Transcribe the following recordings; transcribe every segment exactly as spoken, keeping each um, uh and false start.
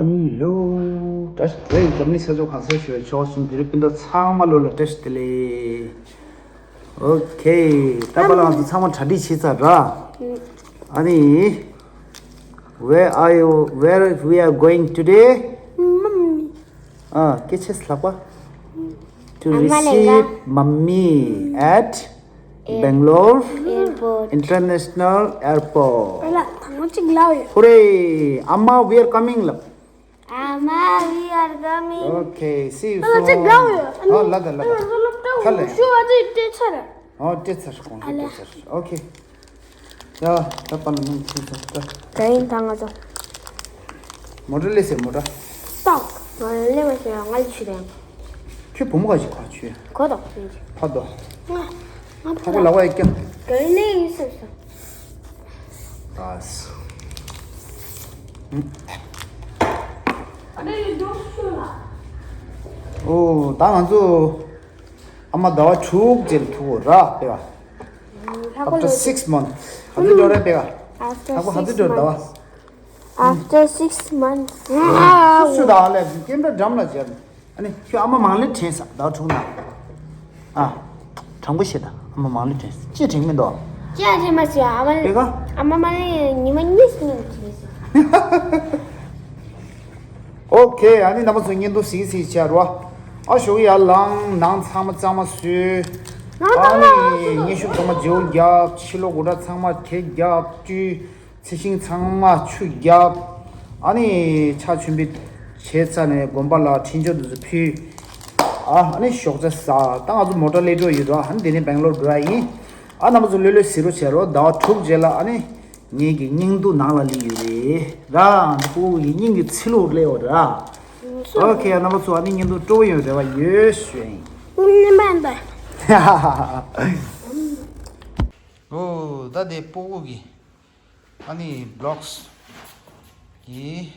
ཧེ་ལོ། བཀྲ་ཤིས་བདེ་ལེགས། འཛམ་གླིང་ས་ཕྱོགས་གང་སར་བཞུགས་པའི་ཆོལ་ཁ་གསུམ་དེ་རིང་སྤུན་ཟླ་ཚང་མ་ལོ་ལ་བཀྲ་ཤིས་བདེ་ལེགས། ཨོ་ཁེ། ད་པ་ལགས་ང་ཚོ་ཚང་མ་གྲ་སྒྲིག་བྱས་ཚར་ར། ཨ་ནི། Where are you? Where we are going today? ཨ། སྐད་ཆ་ལྷག་པ། To receive mommy at Bangalore International Airport. ཨ་ལ། ད་ང་གཅིག་ལབ་ཡོད། ཧུ་རེ། ཨ་མ། We are coming ལབ། ཨ་མ། We are coming. Okay, see you soon. ཨ་ལ། ཨ་ལ། ཁ་ལས། ཨོ་སྤྲད་ཚར། གོང་ཞུ་སྤྲད་ཚར། Okay. ཡ། ད་པ་ལ་མིང་ཁྱིམ་ཚང་ད། ག་ཡིན་ད་ང་ཚོ། མོ་ཊ་སླེབས་ཟེར། མོ་ཊ། སྟག་ང་སླེབས་མ་ཤེས། ང་ལ་ཆུ་དང་། ཁྱོད་བུ་མོ་ག་ཞིག་ག་ཆུ། གོ་དོག་ཡིན་གྱི། ཕ་དོ། ང་ང་ཕ་ཕ་གོ་ལ་བ་ཡི་ཀྱང་། ག་ཡིན་ནས་ཡིན་སོ་སོ། ཨ་སི། ཨོ་ད་ང་ཚོ། ཨ་མ་ཟླ་བ་དྲུག་རྗེས་ལ་ཐུག་གོ་ར་དཔེ་བ། After six months. ཧ་ཙི་འགྲོ་རེད་དཔེ་བ། After ཧ་ཙི་འགྲོ་ཟླ་བ། After six months. སུ་ད་ཨ་ལས་ཀེམ་ར་འགྲམ་ལ་བྱས། ཨ་ནི་ཁྱོད་ཨ་མ་མང་ལེ་དྲན་ས་ཟླ་བ་དྲུག་ན། ཨ། དྲང་པོ་བཤད་ད། ཨ་མ་མང་ལེ་དྲན་ས་ཅི་དྲན་མི་འདུག་ཅི་ཡང་དྲན་མ་སོང་། ཨ་མ་དཔེ་ག་ཨ་མ་མ་ལེ་ཉི་མ་གཉིས་སུ་ཉིན་དྲན་སོང་། ཨོ་ཁེ། ཨ་ནི་རྣམ་པ་ཚོ་བརྙན་ཐུང་གཟིགས་གཟིགས་བྱས་རོ། ཨ་ཞོགས་ཡར་ལངས། ནང་ཚང་མ་གཙང་མ་བཟོས། ཨ་ནི་སྙན་ཞུ་ཚང་མ་བརྗེ་པོ་བརྒྱབ། ཕྱི་ལོགས་སྒོ་འགྲམ་ཚང་མ་གད་བརྒྱབ། བཀྲུས། ཚེ་ཤིང་ཚང་མ་ཆུ་བརྒྱབ། ཨ་ནི་ཕྱག་མཆོད་འབུལ་བྱས་ཚར་ནས་དགོན་པ་ལ་འཕྲིན་བཅོལ་དེ་ཚོ་ཕུལ། ཨ་ཨ་ནི་ཞོགས་ཇ་ཟ། ད་ང་ཚོ་མོ་ཊ་སླེབས་འགྲོ་ཡོད་རོ། ཨ་ནི་དེ་ནས་སྦེང་ལོར་འགྲོ་ཡ་ཡིན། ཨ་རྣམ་པ་ཚོ་ལྷོད་ལྷོད་གཟིགས་རོགས་བྱས་རོགས། ཟླ་བ་དྲུག་རྗེས་ལ་ཨ་ནི། ངེད་ཀྱི་སྙིང་སྡུག་ནང་ལ་སླེབས་ཡོད་རེད་ར། འདི་ཕྲུ་གུ་གི་སྙིང་གི་ཚི་ལུ་སླེབས་ཡོད་ར། ཨོ་ཁེ། རྣམ་པ་ཚོ་ཨ་ནི་བརྙན་ཐུང་སྤྲོ་པོ་ཡོང་རེ་བ་ཡོད་ཞུ་ཡིན། ཨོ་ད་དེ་ཕྲུ་གུ་གི་ཨ་ནི་བི་ལོག་གི།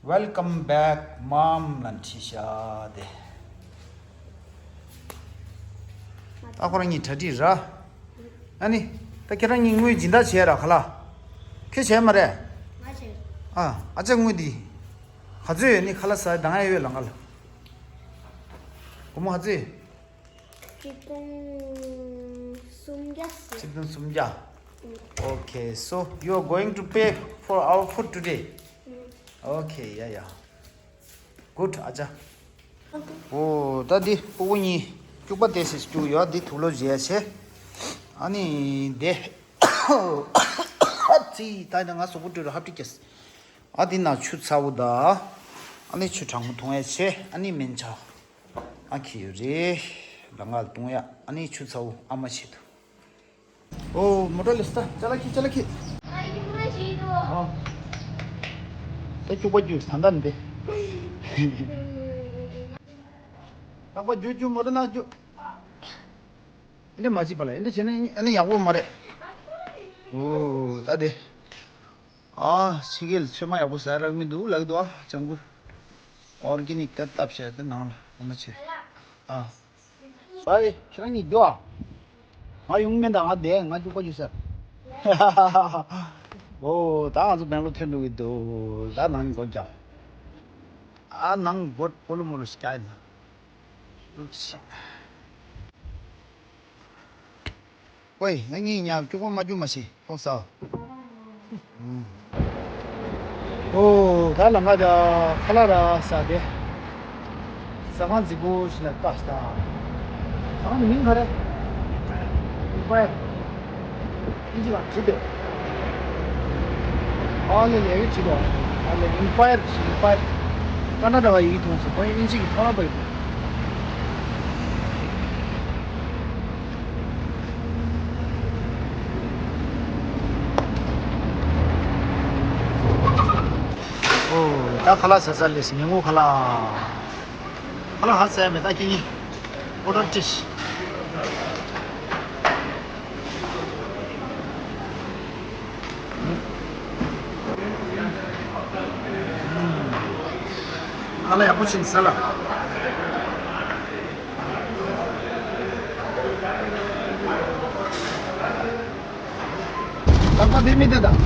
Welcome back mom ལ་འཁྲིད་ཤག་དེ། ད་ཁོ་རང་གཉིས་གྲ་སྒྲིག་ར། ཨ་ནི། ད་ཁྱེད་རང་གཉིས་དངུལ་སྦྱིན་བདག་བྱས་ར་ཁ་ལག་ཁྱོད་བྱས་མ་རེད། ང་བྱས། ཨ། ཨ་ཅག་དངུལ་འདི། ག་ཚོད་ཡོད་ནི་ཁ་ལག་ཟ་དང་ཡ་ཡོད་ལ་ང་ལ། སྒོར་མོ་ག་ཚོད། ཆིག་སྟོང་སུམ་བརྒྱ་ཟེར། ཆིག་སྟོང་སུམ་བརྒྱ། Okay, so you are going to pay for our food today. Okay, yeah, yeah. Good, ཨ་ཅག་ཨོ་ད་འདི་ཕྲུ་གུ་གཉིས་སྐྱུག་པ་དེ་སེ་སྐྱུག་ཡོད། འདི་དུག་ལོག་བྱས་བྱས། ཨ་ནི་འདི་ཨ་ཙི་ད་ཡིན་ན་ང་གཟུགས་པོ་བཀྲུས་ར་ཧབ་ཏི་ཀྱེས། ཨ་འདི་ན་ཆུ་ཚ་བོ་ད། ཨ་ནི་ཆུ་གྲང་མོ་འཐུང་ཡ་བྱས། ཨ་ནི་སྨན་ཆ་ཨ་ཁྱི་ཡོད་རེད། ལ་ང་ལ་བཏུང་ཡ། ཨ་ནི་ཆུ་ཚ་བོ་ཨ་མ་བྱེད་དུ། ཨོ་མོ་ཊ་ལས་ས་ཅ་ལག་ཁྱི་ཅ་ལག་ཁྱི། ཨ། ད་སྐྱུག་པ་རྒྱུ་ད་ད་འདི། ལྷག་པ་རྒྱུ་རྒྱུ་མོ་ཊ་ནང་རྒྱུ། འདི་མ་བྱེད་པ་ལ་འདི་བྱས་ན་ཨ་ནི་ཡག་པོ་མ་རེད། ཨོ་ད་འདི། ཨ་ཕྱི་རྒྱལ་ཚོད་མ་ཡག་པོ་ཟ་རག་མི་འདུག་ལགས་འདུག་ཨ་ཅང་གུ། ཨོར་གེ་ནིག་ད་བཏབ་བྱས་ད་ནང་ལ་ཨ་མ་བྱེད། ཨ། ཨའི་ཁྱེད་རང་གཉིས་འདུག་ཨ། ང་ཡོང་མེད་ད་ང་བསྡད་ང་སྐྱུག་པ་རྒྱུ་ཟེར། ཨོ་ད་ང་ཚོ་སྦེང་ལོར་ཐོན་འགྲོ་གི་འདུག་ད་ནང་སྒོ་རྒྱབ། ཨ་ནང་སྒོ་སྤོ་ལོ་མོ་ལོ་ཞིག་རྒྱག་ཡིན་ན། ཝེ་ང་གཉིས་ཉལ་སྐྱུག་པ་མ་རྒྱུ་མ་ཤེས། ཨོ་ད་ལམ་ཁ་ད་ཁ་ལག་ར་ཟ་དེ། ཟ་ཁང་རྫིག་པོ་ཞིག་ལ་ལྟ་ཞིག་དང་། ཟ་ཁང་གི་མིང་ག་རེ། ཨིན་པའེར། ཨིན་ཇི་ལ་བྲིས་དེ། ཨ་ལེ་ལེ་ཡོད་བྲིས་དོ། ཨ་ལེ་ཨིན་པའེར་ཨིན་པའེར། ཀ་ན་ཌ་བ་ཡིག་མཐོང་སོང་། ཁོ་ཨིན་ཇི་གི་ཐོག་ལ་པ་ཡིན། ཨོ། ད་ཁ་ལག་ཟ་ས་ལས་ཉེ་ངོ་ཁ་ལག་ཁ་ལག་ཧ་ཟ་ཡ་མེད་ད་ཁྱེད་གཉིས། ཨོ་ཌར་ཅིས། ཁ་ལག་ཡག་པོ་ཞིག་ཟ་ལ། རྟག་པར་དེ་མི་དེ་དང་།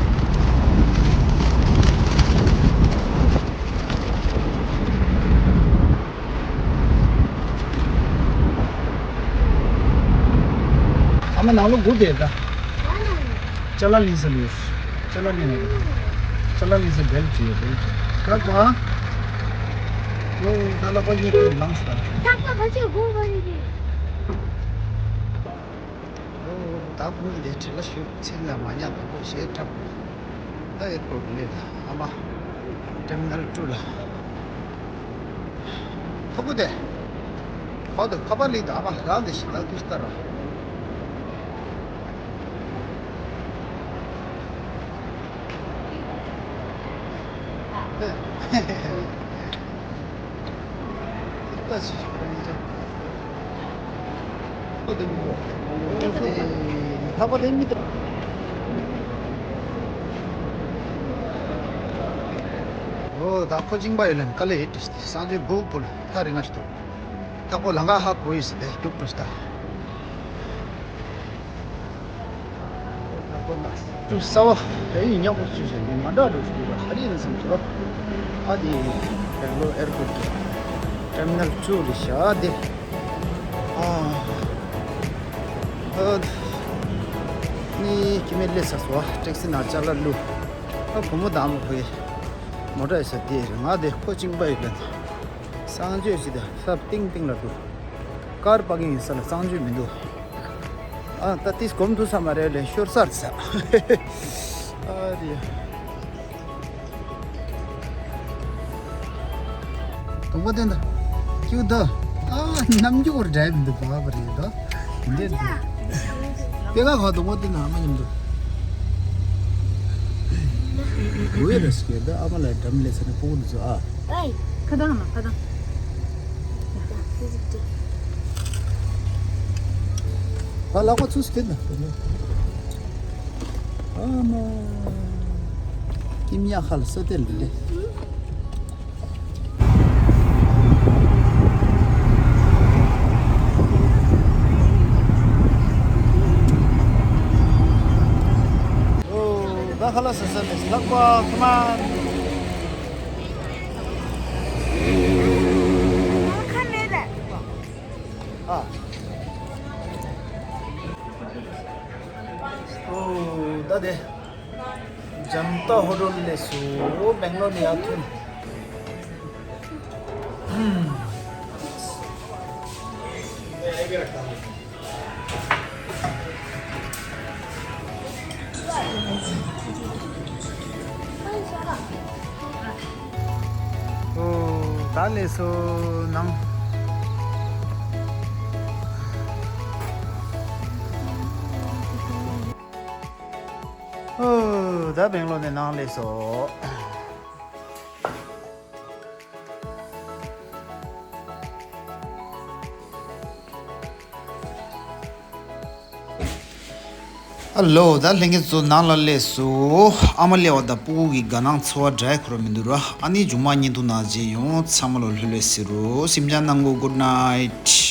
ང་ནང་ལོགས་སྒུག་བསྡད་ད། ཅ་ལག་ལེན་ས་ལུས། ཅ་ལག་ལེན་ས་ལུས། ཅ་ལག་ལེན་ས་བེལ་བྱས་བེལ་བྱས། ད་ག་ཨོ་ད་ལག་པ་གཉིས་ཀྱིས་ལངས་སོང་། ད་ཁ་ཁ་ཆེ་དགོས་པ་རེད། ཨོ་ད་ཁོང་འདི་བྲེལ་ལ་ཞུ་ཚིག་ལ་མ་ཉམས་པ་ཁོ་ཞེ་དྲག་ད་ཨེར་པོར་ཊི་ལས་ད་ཨ་མ་ཊར་མི་ནལ་ཊུ་ལ། ཐུག་གུ་དེ། ཁོ་དེ་ཁ་པར་ལི་དང་ཨ་མ་རང་དེ་ཞིག་ལ་དུས་ལྟར་རོ། ལྷག་པ་དེ་མི་འདུག་ཨོ་ད་ཁོ་གཅིག་པ་ཡོད་ལན་དཀའ་ལས་ཡོད་དེ་སང་ཚོད་སྦུག་སྦུག་ལ་ཐག་རིང་ང་ཞིག་འདུག་ཐག་པོ་ལང་ཀ་ཧ་གོ་ཡི་སི་དེ་རྒྱུག་འགྲོ་ས་ད། ཏུ་ས་བ་ཨེ་ཡིན་ཉག་པོ་བཅུ་ཞིག་འདི་མ་འདྲ་འགྲོ་ཞིག་འདུག་ཧ་རི་ཡིན་སམ་ཚོ། ཨ་དེ་བེང་ལོར་ཨེར་པོར་ཊི་ཊར་མི་ནལ་ཊུ་རེད་ཤག་དེ། ཨ་ཨ་ནི་ཁྱི་མེད་ལས་ས་སོ་ཊེག་སི་ནང་ཅ་ལག་བླུགས། ཨ་བུ་མོ་དང་བུ་ཡི་མོ་ཊ་ཡི་ས་དེ་རེད། ང་དེ་ཁོ་གཅིག་པ་ཡི་ལན་གསང་སྤྱོད་ཅི་དེ་ས་ཏིང་ཏིང་ལ་འདུག་ཀར་པར་ཀིང་ཡིན་ས་ལ་གསང་སྤྱོད་མི་འདུག་ཨ་ད་ཏིས་གོམ་ཐུག་ས་མ་རེད་ལས་ཤོར་སར་ས། ཨ་དེ། དུང་པ་དེ་འདྲ། ཁྱེའུ་ད། ཨ་ནམ་རྒྱུན་འདྲ་མི་འདུག་བ་བ་རེད་ད། འདི་འདྲ་འདུག་དེ་ག་ག་དུང་པ་དེ་ན་ཨ་མ་མཉམ་དུ། འོ་ཡ་རེ་སྐད་ད་ཨ་མ་ལ་འགྲམ་ལས་ས་ནས་སྤུ་གུ་འདི་ཚོ་ཨ། ཁ་དང་མ་ཁ་དང་། ད་ལག་པ་ཚུགས་སུ་དེ་ལ་དུང་པ། ཨ་མ། ཀིམ་ཡ་ཁ་ལ་ས་དེ་ལ་ལེ། ཨོ་ད་ཁ་ལ་ས་ས་ནས་ལག་པ་ཁ་མ། ཨ། ཨོ་ད་དེ། ཇན་ཏ་ཧོ་ཊེལ་ལས་སུ་བེང་ལོར་ནས་ཡར་ཐོན། ཨོ་ད་ལས་སོ་ནང་། ཨོ་ད་བེང་ལོར་ནས་ནང་ལས་སོ། ཨ་ལོ། ད་ལྷན་རྒྱས་ཚོ་ནང་ལ་སླེབས་སོང་། ཨ་མ་སླེབས་པ་དང་སྤུ་གུ་གི་དགའ་སྣང་འཚོ་བ་འདྲ་ཁོ་ར་མི་འདུག་ར། ཨ་ནི་མཇུག་མ་བརྙན་ཐུང་ནང་མཇལ་ཡོང་། ཚང་མ་ལོ་ལྷོད་ལྷོད་ཟེར་རོ། སེམས་ཅན་ནང་གོ། Good night།